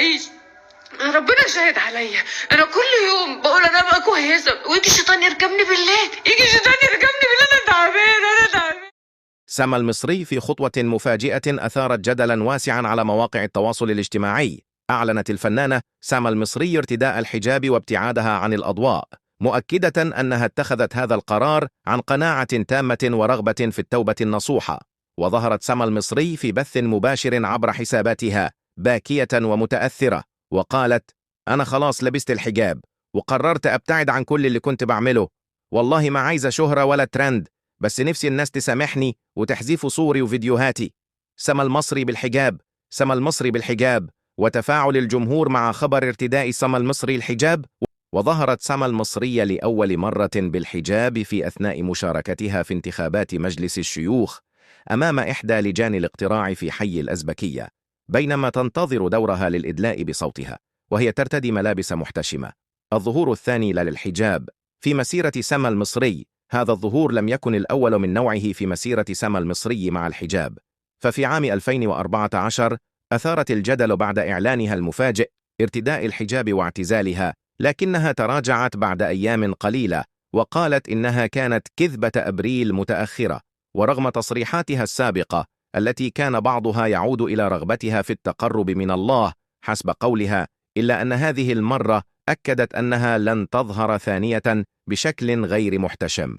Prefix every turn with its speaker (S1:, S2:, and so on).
S1: اعيش. ربنا شاهد عليا، انا كل يوم بقول انا ابقى كويسه، ويجي الشيطان يركبني بالليل، يجي الشيطان يركبني بالليل. انا تعبان، انا تعبان.
S2: سما المصري في خطوة مفاجئة أثارت جدلا واسعا على مواقع التواصل الاجتماعي. أعلنت الفنانة سما المصري ارتداء الحجاب وابتعادها عن الأضواء، مؤكدة أنها اتخذت هذا القرار عن قناعة تامة ورغبة في التوبة النصوحة. وظهرت سما المصري في بث مباشر عبر حساباتها باكية ومتأثرة، وقالت: أنا خلاص لبست الحجاب وقررت أبتعد عن كل اللي كنت بعمله، والله ما عايزة شهرة ولا ترند، بس نفسي الناس تسامحني وتحذف صوري وفيديوهاتي. سما المصري بالحجاب، سما المصري بالحجاب. وتفاعل الجمهور مع خبر ارتداء سما المصري الحجاب. وظهرت سما المصرية لأول مرة بالحجاب في أثناء مشاركتها في انتخابات مجلس الشيوخ أمام إحدى لجان الاقتراع في حي الأزبكية، بينما تنتظر دورها للإدلاء بصوتها وهي ترتدي ملابس محتشمة. الظهور الثاني للحجاب في مسيرة سما المصري. هذا الظهور لم يكن الأول من نوعه في مسيرة سما المصري مع الحجاب، ففي عام 2014 أثارت الجدل بعد إعلانها المفاجئ ارتداء الحجاب واعتزالها، لكنها تراجعت بعد أيام قليلة وقالت إنها كانت كذبة أبريل متأخرة. ورغم تصريحاتها السابقة التي كان بعضها يعود إلى رغبتها في التقرب من الله حسب قولها، إلا أن هذه المرة أكدت أنها لن تظهر ثانية بشكل غير محتشم.